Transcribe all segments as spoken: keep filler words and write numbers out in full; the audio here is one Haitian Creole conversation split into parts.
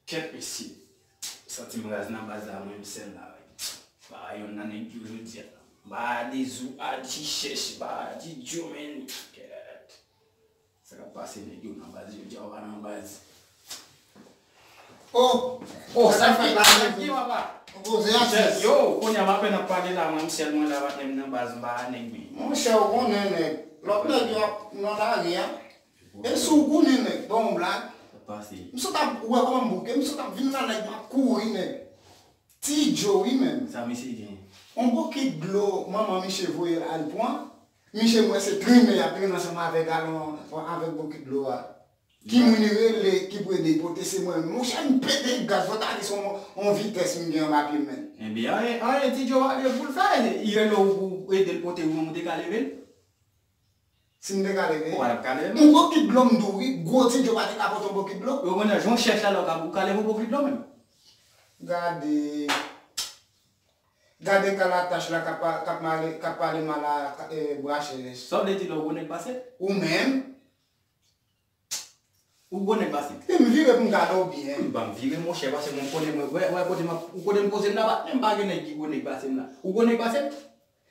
Kèt mesye. Santi m raz nan baz la, mwen m sèl la, wi. Pa yonn nan nèg yo jodi a. Ba de zou, a di chèch, ba di djo, men. Kèt. Sa k ap pase nèg yo nan baz jodi a, ou pa nan baz. Oh, oh, sa fèt la, nèg yo, papa. Poze a, yo, kounye a m apèn ap pale la, mwen m sèl mwen la, patnè m nan baz, m pa nèg men. Monchè, ou konnen nèg. Lòt nèg yo ap nan lari a. E si w konnen nèg, ban yon blag. Sa pase. M sot ap wè kòman m bouke, m sot ap vin nan nèg, m ap kouri nèg. Ti Djo wi menm. Sa misye gen? Yon bokit dlo, manman misye voye l al pran. Misye m wè se trimen y ap trimen ansanm avèk galon, avèk bokit dlo a. Ki moun li rele ki pou ede l pote, se mwen menm. Monchè, m pete gaz, fò ta di se yon, yon vitès m gen anba pye m menm. Ebyen, anyen, anyen Ti Djo pa gen pou l fè, li rele w pou ede l pote ou menm, ou te ka leve l? Si m te ka leve. Ou pa t ap ka leve. Yon bokit dlo m di w wi, gwo Ti Djo pa te ka pote yon bokit dlo. Yo konnen jan w chèch la, la w ka, ou ka leve yon bokit dlo menm. Gade. Gade kalatach la k ap pa-, k ap male, k ap pale mal a, eh, Brachèlès. Sa w vle di la, ou gwo nèg pase l? Ou menm? Ou gwo nèg pase l? E m vire pou m gade w byen. M pa m vire, monchè, paske mwen konnen mwen, wè, wè kote m ap, ou kote m poze m la, pa, menm pa gen nèg ki gwo nèg pase m la. Ou gwo nèg pase m?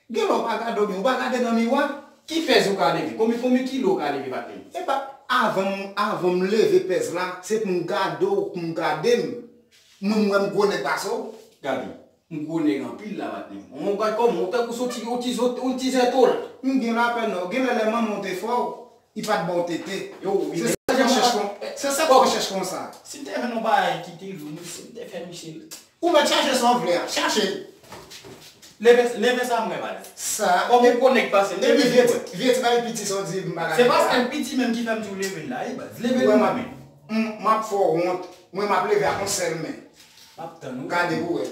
Gen lè w pa gade w byen, ou pa gade nan miwa? Ki pèz ou ka leve? Konbyen, konbyen kilo ou ka leve, patnè m? Epa, avan m, avan m leve pèz la, se pou m gade w, pou m gade m. Mwen, m wè m gwo nèg pase w. Gade, m gwo nèg anpil la, patnè m. Mwen, ou gad kòman, ou tankou se yon ti, yon ti zèto la. M gen lapèn, non. Gen lè, lè manman w te fè w, li pa t ba w tete. Yo, wi, se sa k fè w chèch kon, se sa k fè w chèch konsa. Si m te fè yon bagay ki te lou, si m te fè misye. Ou mèt chache sa w vle a. Chache. Leve, leve sa m wè, baz. Sa. Kòm ou konnen k pase l, leve l. Epi vye ti, vye ti bagay piti sa w di m pa ka leve a. Se paske l piti menm ki fè m di w leve l la, wi, baz. Leve l mwen menm. M, m ap fè w wont. Mwen m ap leve ak yon sèl men. M ap tann ou. Gade pou w wè.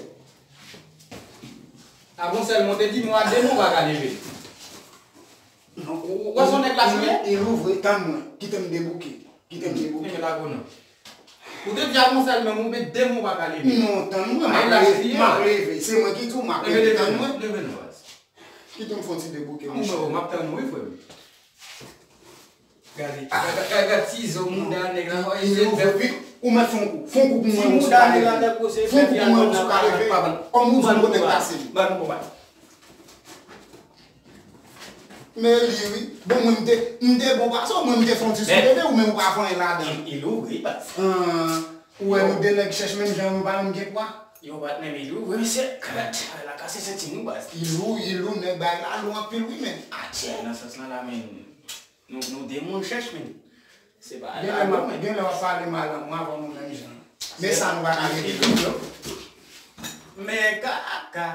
Ak yon sèl men, w te di nou a de men w pa ka leve l. Non. Ou, ou wè se yon nèg lach ou ye? E louvri, tann mwen. Kite m debouke. Kite m debouke. Leve la gwo non. Ou te di a yon sèl men, ou met de men w pa ka leve. Non, tann mwen, m ap leve, m ap leve. Se mwen ki di w, m ap leve, tann mwen. Leve non, baz. Kite m fè yon ti debouke, monchè. M ap tann ou, wi, frè m. Gade, gade, gade, gade ti zo mouda nèg la, wè, li ouvri, wi. Ou mèt fè yon kou, fè yon kou pou mwen, ou si ka leve. Fè yon kou pou mwen, ou si ka leve. Kòm ou di, ou konnen pase li. Ban nou konbat. Men li wi. Bon, mwen m te, m te bon pase w, mwen m te fè yon ti souleve, ou menm ou pa fè anyen ladan. Il, il ouvre, baz. Ou wè nou de nèg chèch menm jan, nou pa menm gen pwa. Yo, patnè m, il ouvre, mesye. Krat, la kase senti nou, baz. Il ou, il ou, nèg bay la lou anpil wi, men. Atchè. Nan sans lan la, men, nou, nou de moun chèch, men. Se pa la, men. Gen lè w ap pale mal an mwen avan nou menm jan. Men sa nou pa ka regle. Men kaka.